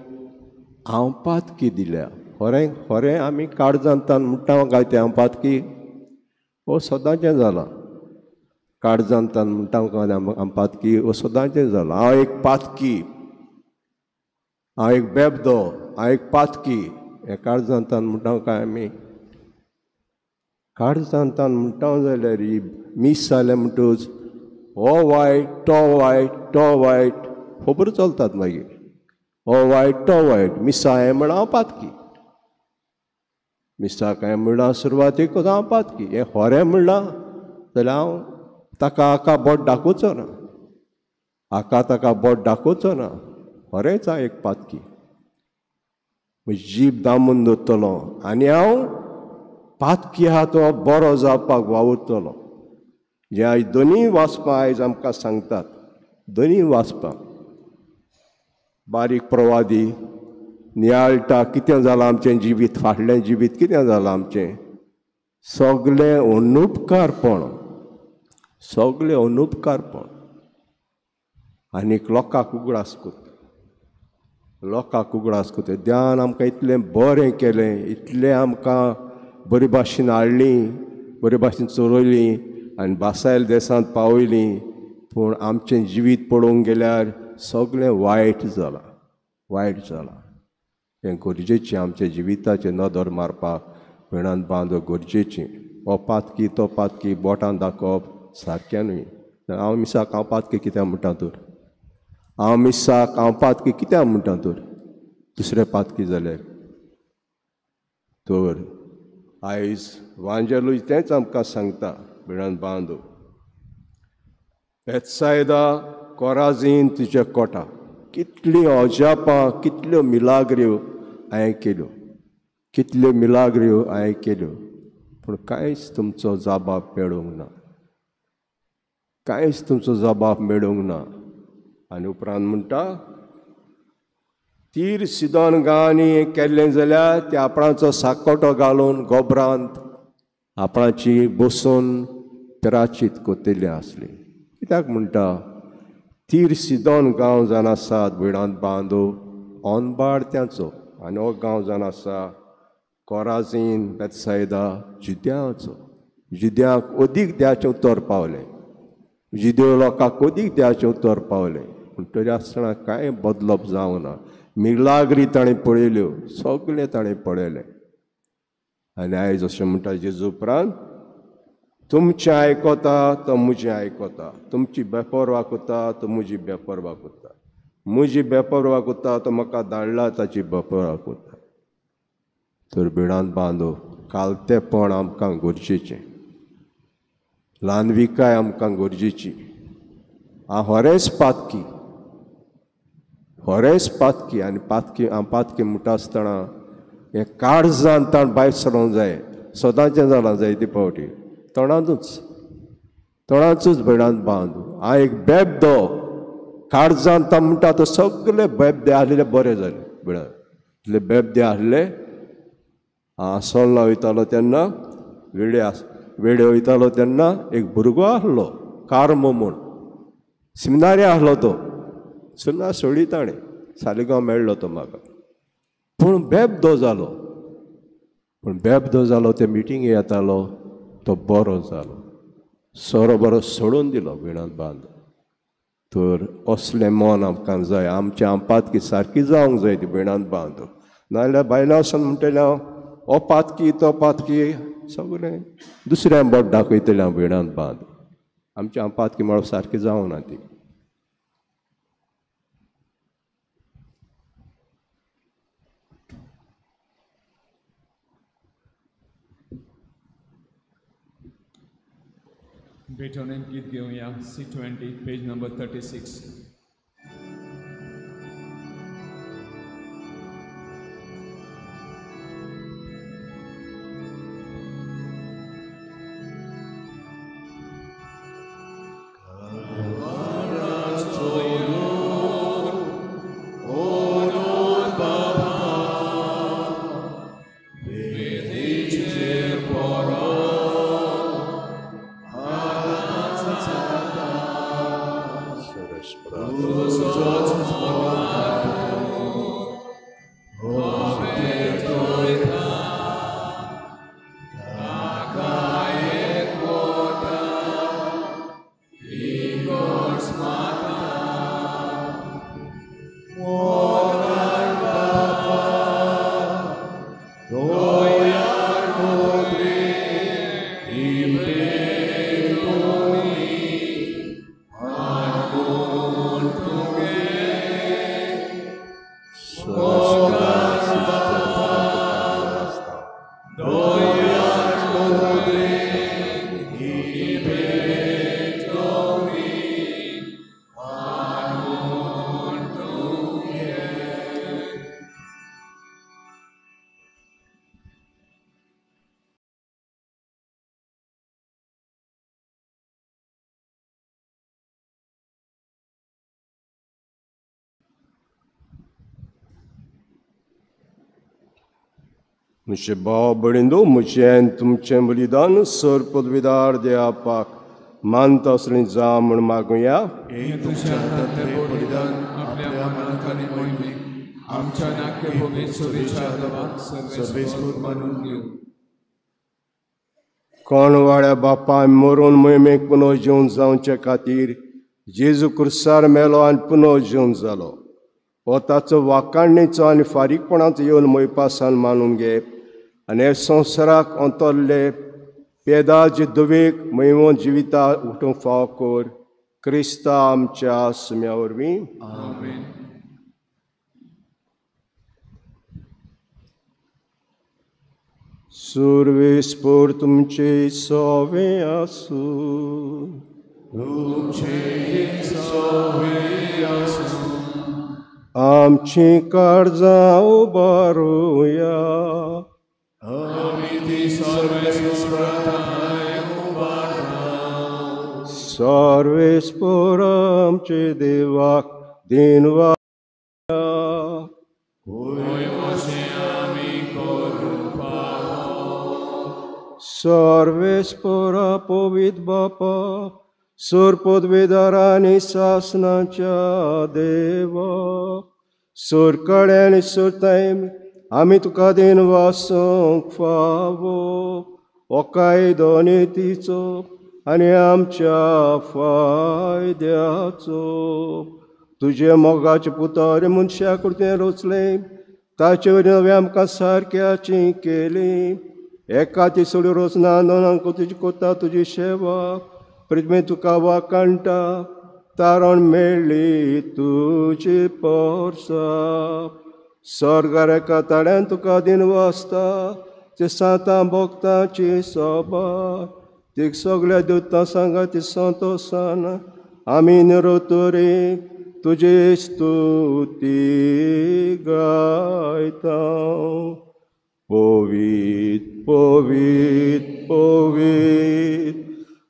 हांव पातकी दिल्या. खरें खरें आमी काळजांतान म्हणटा काय तें हांव पातकी हो सदांचें जालां. काळजांतान म्हणटा काय हांव पातकी हो सदांचें जालां. हांव एक पातकी, हांव एक बेबदो, हांव एक पातकी, हें काळजांतान म्हणटा काय आमी? काळजांतान म्हणटा जाल्यार ही मीस जालें म्हणटकच हो वायट तो वायट तो वायट खबर चलतात मागीर. हो वायट तो वायट, मिसा हांवें म्हणलां हांव पातकी, मिसाक हांवें म्हणलां सुरवातीक हांव पातकी, हें खरें म्हणलां जाल्यार हांव ताका हाका बोट दाखोवचो ना, हाका ताका बोट दाखोवचो ना, खरेंच हांव एक पातकी. जीब दामून दवरतलो आनी हांव पातकी आहा तो बरो जावपाक वावुरतलो. जे आयज दोनूय वाचपां आयज आमकां सांगतात, दोनूय वाचपां बारीक प्रवादी नियाळटा कितें जालां आमचें जिवीत, फाटलें जिवीत कितें जालां आमचें, सगलें अनुपकारपण, सगलें अनुपकारपण. आनीक लोकांक उगडास करता, लोकांक उगडास करता. देवान आमकां इतलें बरें केलें, इतलें आमकां बरे भाशेन हाडलीं, बरे भाशेन चलयलीं आनी बासायल देसांत पावयलीं, पूण आमचें जिवीत पळोवंक गेल्यार सगळें वायट जालां, वायट जालां. हें गरजेचें आमच्या जिविताचें नदर मारपाक भयणान बांदो गरजेचें. हो पातकी तो पातकी बोटान दाखोवप सारकें न्हय. हांव मिसाक हांव पातकी कित्याक म्हणटा तर, हांव मिसाक हांव पातकी कित्याक म्हणटा तर, दुसरे पातकी जाल्यार. तर आयज वांजेलूय तेंच आमकां सांगता भयणान बांदो, बेतसायदा कोराजीन तुज्या कोटा कितलीं अजापां, कितल्यो मिलाग्र्यो हांवें केल्यो, कितल्यो मिलाग्र्यो हांवें केल्यो, पूण कांयच तुमचो जबाब मेळूंक ना, कांयच तुमचो जबाब मेळूंक ना. आनी उपरांत म्हणटा तीर सिदोन गांवांनी केल्लें जाल्यार ते आपणाचो साकोटो घालून गोबरांत आपणाची बसून प्राचीत कोतिल्ली आसली. कित्याक म्हणटा तीर सिदोन गांव जावन आसात भयणांत बांदो अनबाड त्यांचो, आनी हो गांव जावन आसा कोराजीन बेतसायदा जुद्यांचो. जुद्यांक अदीक द्याचें उतर पावलें, जुदेव लोकांक अदीक द्याचें उतर पावलें, पूण तरी आसतना कांय बदलप जावंक ना. मिलाग्री ताणें पळयल्यो, सगळें ताणें पळयलें. आनी आयज अशें म्हणटा जेजू उपरांत तुमचें आयकता तो म्हजें आयकता, तुमची बेपरवा करता तो म्हजी बेपरवा करता, म्हजी बेपरवा करता तो म्हाका धाडला ताची बेपरवा करता. तर भिडांत बांदो कालतेपण आमकां गरजेचें, ल्हानविकाय आमकां गरजेची. हांव खरेंच पातकी, खरेंच पातकी. आनी पातकी हांव पातकी म्हणटा आसतना हें काळजान ताण भायर सरोंक जाय, सदांचें जालां जाय ते फावटी तोंडांतूच, तोंडांतूच भयणांत बांद. हांव एक बेबदो, काळजान ताण म्हणटा तो सगळे बेबदे आसलेले बरे जाले भिडान, इतले बेबदे आसले. हांव सोल्ला वयतालो तेन्ना, वेडे वयतालो तेन्ना एक भुरगो आसलो कार्मो म्हूण, सिमिनारी आसलो तो, सिमिनार सोडली ताणें, सालिगांव मेळ्ळो तो म्हाका. पूण बेबदो जालो, पूण बेबदो जालो ते मिटिंगे येतालो तो बरो जालो, सोरो बरो सोडून दिलो भिणांत बांद. तर असलें मन आमकां जाय, आमचें हांव पातकी सारकी जावंक जाय ती भिणांत बांद. नाजाल्यार बायलां वचून म्हणटलें हांव हो पातकी तो पातकी सगळें दुसऱ्यां बोट दाखयतलें हांव भिणांत बांद. आमचें हांव पातकी म्हणप सारकी जावंक ना ती. भेटवणेन गीत घेवया C20 page number 36. मुझे भाव बळिंदो मुझें तुमचें बलिदान सर पदवीदार देवापाक मानता असलें जा म्हूण मागुया. तुमच्या हातांतलें बलिदान आपल्या मनात आनी मोहिमेक आमच्या नाक्य भोगेत शुभेच्छा देवाक सर्वेस्पर मानून घेवं. कोण वाड्या बापाय मरून मोहिमेक पुनः जिवन जावचे खातीर जेजू क्रिस्तार मेलो आनी पुनः जिवन जालो. हो ताचो वाकाणणेचो आनी फारीकपणाचो येवन मोयपासान मानून घे आनी हे संवसाराक अंतरले पेदाचे दुवेक मैवोन जिविता उठूंक फाव कर क्रिस्ता आमच्या सुम्या वरवीं. आमेन. सुर्वेस्पर तुमचे सोवे आसूं. तुमचे सोवे आसूं. आमची काळजां उबारुया. आमी ती सर्वेस्परा ठांय उबारता. सर्वेस्पर आमचे देवाक दिनवा. होय अशें आमी करूंक फावो. सर्वेस्परा पवित्र बापा सर पदवेदार आनी सासनाच्या देवा सरकाडे आनी सरताय आमी तुका दिनवासूंक फावो हो कायदो नितीचो आनी आमच्या फायद्याचो. तुजे मोगाचे पुतार मनशा कृतें रचलें ताचे वरवीं नवें आमकां सारक्याची केली. एका ती सोडून रचना दोनांक तुजी कोता तुजी सेवा पृथ्वी तुका वाकाणटा तारण मेळ्ळी तुजी पोरसा. स्वर्गार एका ताळ्यान तुका दिनवासता ते सांतां भोगतांची सोबा तीक सगल्या दुतां सांगा ती संतोसान आमी निरोतरी तुजी स्तुती गायता. पवित्र पवित्र पवित्र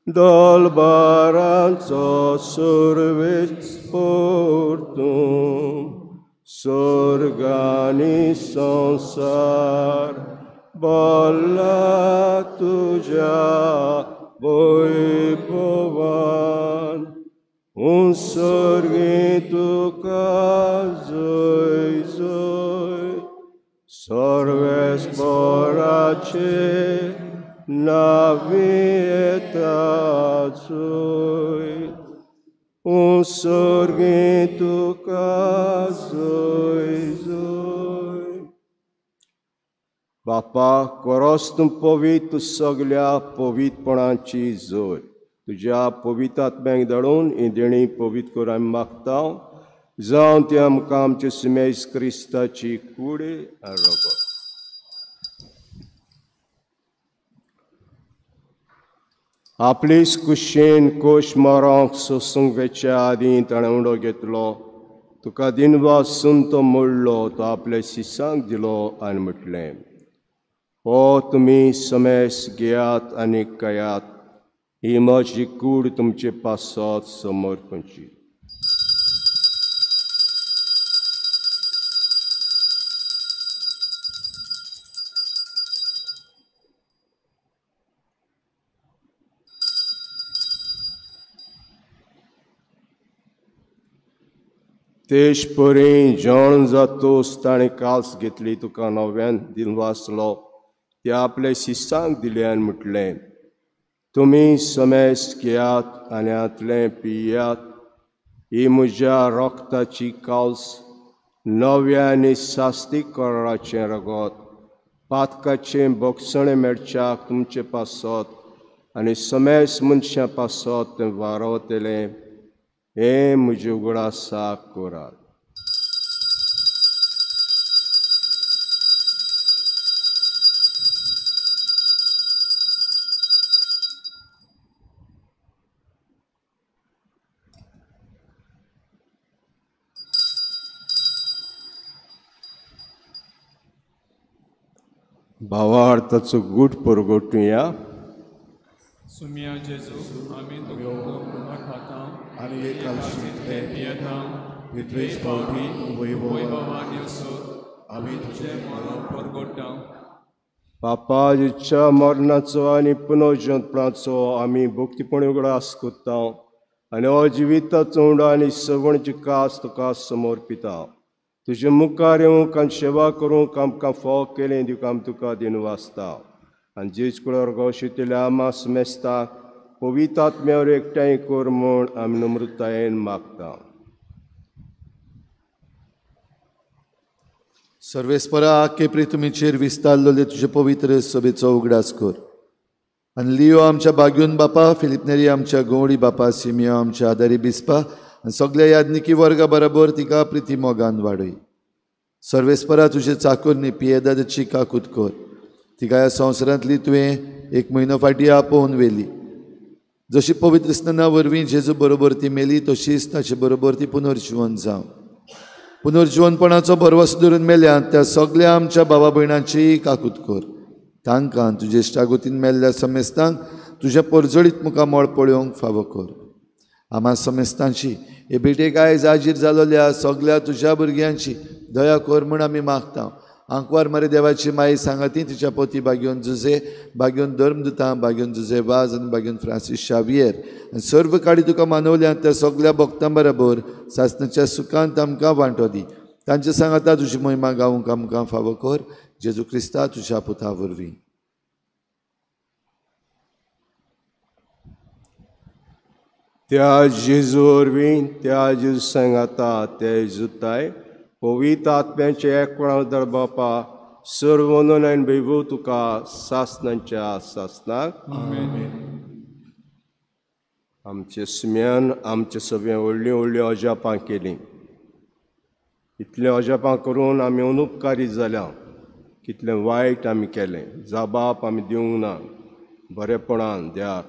दलबारांचो सर्वेस्पर तूं स्वर्गानी संवसार भरला तुज्या वैभवान. उत्सर्गी तुका जय जय सर्वेस्पराचे नावी येता जय. उत्सर्गी तुका जय जय. बापा कोरोस तूं पवित्र तूं सगल्या पवित्रपणाची जोर तुज्या पवित्र आत्म्याक धाडून ही देणी पवित्र कर आमी मागता जावन ती आमकां आमचे सुमेश क्रिस्ताची कूड आनी रगत. आपलीच कुशेन कोश मरोंक सोसूंक वेच्या आदीं ताणें उडो घेतलो, तुका दिनवासून तो मोडलो, तो आपल्या शिसांक दिलो आनी म्हटलें, हो तुमी समेस घेयात आनी खायात, ही म्हजी कूड तुमचे पासत समर्पणची. तेश परी जेवण जातोस ताणें कास घेतली, तुका नव्यान दिनवासलो, ते आपले शिसांक दिले आनी म्हटलें, तुमी समेस घेयात आनी हांतलें पियात, ही म्हज्या रोगताची काल्स, नव्या आनी सास्ती कराराचें रगत, पातकाचें बोगसणें मेळच्याक तुमचे पासत आनी समेस मनशां पासत तें वारवतलें, हें म्हजे उगडासाक करात. भावार्थाचो गूट परगटुया. सुमिया जेजू, आमी तुका खाता आनी एक कालशींतलें पियेता, इतलेच फावटी वैभवान यसो आमी तुजें मरण परगट्टा. पापाच्या मरणाचो आनी पुनर्जन्मपणाचो आमी भक्तीपणी उगडास करता आनी हो जिविताचो उंडो आनी सवणची कास तुका समर्पिता. तुजे मुखार येवंक आनी सेवा करूंक आमकां फाव केलें दिवंक आमी तुका दिनवासता. आनी जेज कुळर गोशितल्या आमास मेस्ता पवित्र आत्म्यावर एकठांय कर म्हूण आमी नम्रतायेन मागता. सर्वेस्परा आखे प्रितुमीचेर विस्तारलेले तुजे पवित्र सभेचो उगडास कर आनी लियो आमच्या बाग्यून बापा, फिलिपनेरी आमच्या गवळी बापा, सिमियो आमच्या आदारी बिस्पा आनी सगल्या यादनिकी वर्गा बरोबर तिका प्रिती मोगान वाडय. सर्वेस्परा तुजे चाकोरनी पियेदाची काकूत कर, तिका ह्या संवसारांतली तुवें एक म्हयनो फाटीं आपोवन व्हेली. जशी पवित्र स्नाना वरवीं जेजू बरोबर ती मेली, तशीच ताचे बरोबर ती पुनर्जिवन जावं. पुनर्जिवनपणाचो भरवंसो धरून मेल्या त्या सगल्या आमच्या भावा भयणांची काकूत कर. तांकां तुजे इश्टागोतीन मेल्ल्या समेस्तांक तुज्या परजळीत मुखामळ पळोवंक फावो कर. आमा समेस्तांची हे भेटेक आयज आजीर जालोल्या सगल्या तुज्या भुरग्यांची दया कर म्हूण आमी मागता. आंकवार मरे देवाची माई सांगाती तिच्या पोती बाग्योन जुजे, बाग्योन धर्मदुतां, बाग्योन जुजे वाज आनी बाग्योन फ्रांसीस शावियर आनी सर्व काडी तुका मानवल्या त्या सगल्या भक्तां बरोबर सासणाच्या सुखांत आमकां वांटो दी. तांचे सांगाता तुजी महिमा गावंक आमकां फावो कर, जेजू क्रिस्ता तुज्या पुता वरवीं. त्या जेजू वरवीं, त्या जेजू सांगाता, त्या जेजूताय पवित्र आत्म्याचे एकपणा दर बापा, सर्व वंदन आनी वैभव तुका सासणाच्या सासणाक. आमचे सुम्यान आमचे सगळें व्हडलीं व्हडलीं अजापां केलीं. इतलीं अजापां करून आमी अनुपकारी जाल्या. कितलें वायट आमी केलें, जाबाप आमी दिवंक ना बरेपणान द्याक.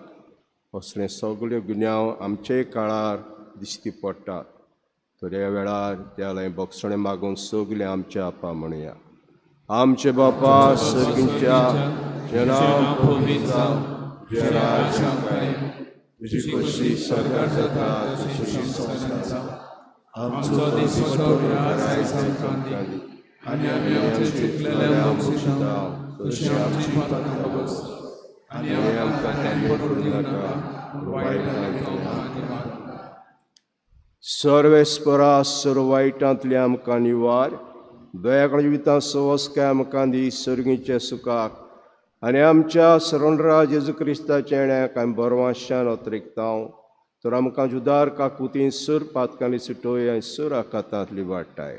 असले सगळे गुन्यांव आमचे काळार दिश्टी पडटात. तर ह्या वेळार त्या बोगसणें मागून सगळें आमच्या आपा म्हणया. आमचे बापा सर्गींच्या, तुजें नांव पवित्र जावं, तुजें राज्य आमकां, तुजी खोशी सरकार जाता तशी संवसारांत जावं. आमचो दिसपट्टो ग्रास आयज आमकां दी आनी आमी आमचे चुकलेल्यांक बक्षिता तशी आमची पातकां बस आनी आमकां पडूंक दिवं नाका पूण वायटांतल्यान आमकां निवार. सर्वेस्परा सर्व वायटांतले आमकां निवार, दयाकळ जिवितांत सवस्काय आमकां दी सर्गीच्या सुखाक आनी आमच्या सरणरा जेजू क्रिस्ताच्या येण्याक आमी बरवाशान अतरिकता. तर आमकां जुदार काकुतीन सुर पातकांनी सुटोय आनी सुर आकातांतली वाडटाय.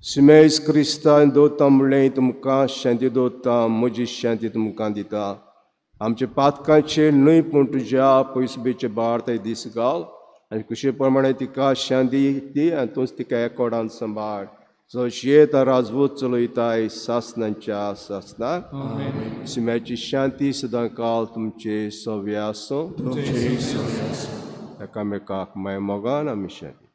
सिमेज क्रिस्तान दवरता म्हणलें तुमकां शांती दवरता, म्हजी शांती तुमकां दिता. आमच्या पातकांचेर न्हय पूण तुज्या पयसुबेचे भार दीस घाल आनी कुशे प्रमाणे तिका शांती दी आनी तूंच तिका एकोडान सांबाळ. जो जियेता राजवट चलयताय सासनांच्या सासनाक. शिम्याची शांती सदां काल तुमचे सव्य आसूं. एकामेकाक माय मोगान आमी शांती.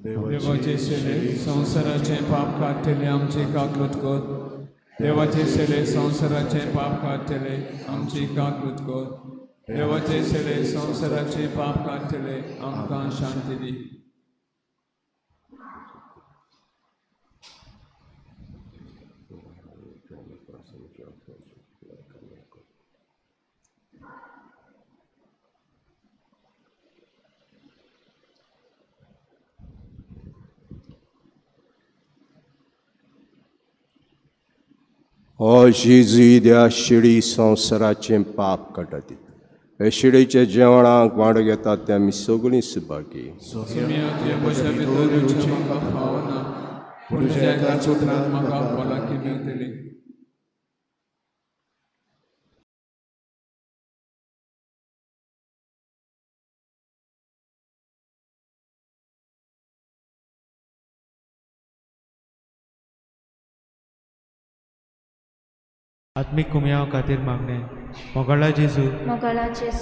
देवाचे शेले संवसाराचे पाप काडटले आमचे काकूत कर. देवाचे शेले संवसाराचे पाप काडटले आमची काकूत कर. देवाचे शेले संवसाराचे पाप काडटले आमकां शांती दी. ओ जेजू त्या शिडी संवसाराचें पाप काडटा हे शिडीच्या जेवणाक वांटो घेतात ते आमी सगळीं सुभागी. आत्मीक कुमयाव खातीर मागणें. मोगाळा जेजू,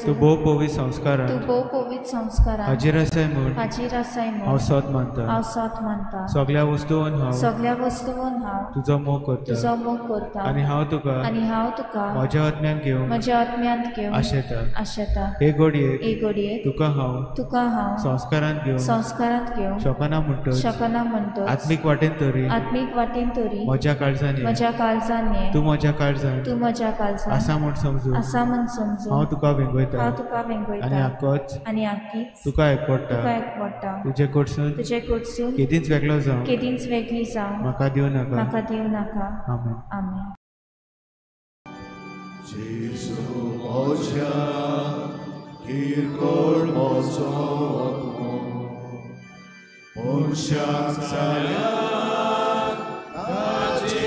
तूं भोव पवित्र संस्कारान हाजीर आसाय म्हूण हांव सत मानता. सगळ्या वस्तून हांव तुजो मोग करता आनी हांव तुका म्हज्या आत्म्यान घेवन आशेता. हे घडयेक तुका हांव संस्कारांत घेवन शकना म्हणटच आत्मीक वाटेन तरी म्हज्या काळजान ये, तूं म्हज्या काळजान आसा म्हूण समजू हांव तुका वेंगयता आनी आकीच तुका एकवटा. तुजे कडसून केदींच वेगळो जावं म्हाका दिवं नाका. आमेन. आमेन. जेजू म्हज्या किरकोळ म्हजो आत्मो मनशाक जाल्यार ताची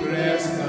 Grace.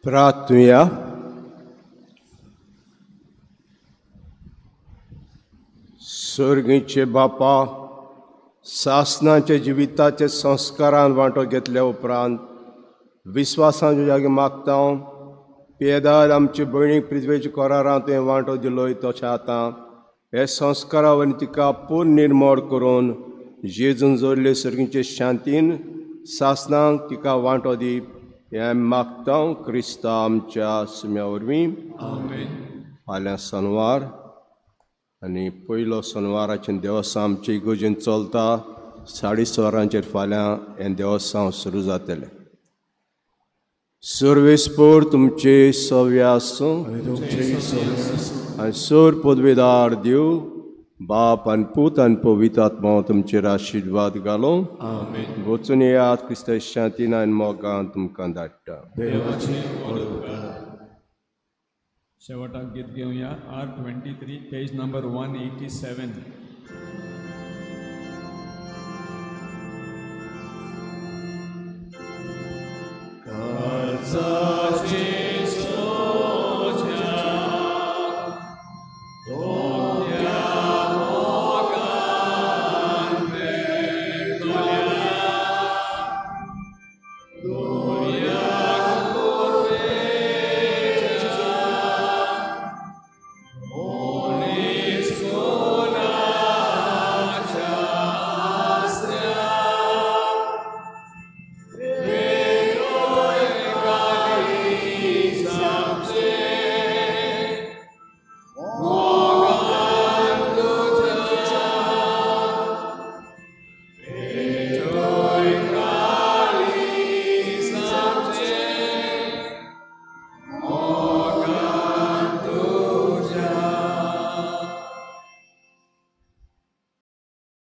प्रार्थुया. सर्गीचे बापा, सासनाचे जिविताचे संस्कारान वांटो घेतल्या उपरांत विस्वासान जागे मागता पियेदार आमचे भयणीक पृथ्वेच्या करारांत तुवें वांटो दिलोय तशें आतां हे संस्कारा वरवीं तिका पूर्ण निर्मोड करून जेजून जोडले सर्गीचे शांतीन सासनाक तिका वांटो दी हें मागता क्रिस्ता आमच्या सुम्या वरवीं. फाल्यां सनवार आनी पयलो सनवाराचें देवस्थान आमचे इगर्जेन चलता. 6:30 वरांचेर फाल्यां हें देवस्थान सुरू जातलें. सर्वेस्पोर तुमचे सव्य आसूं आनी सोर पदवेदार देव बाप आनी पूत आनी पवित्र आत्मा तुमचेर आशिर्वाद घालूं. वचून येयात, क्रिस्ता शांतीन आनी मोगान तुमकां धाडटा. शेवटाक गीत घेवया. R 23 page number 187.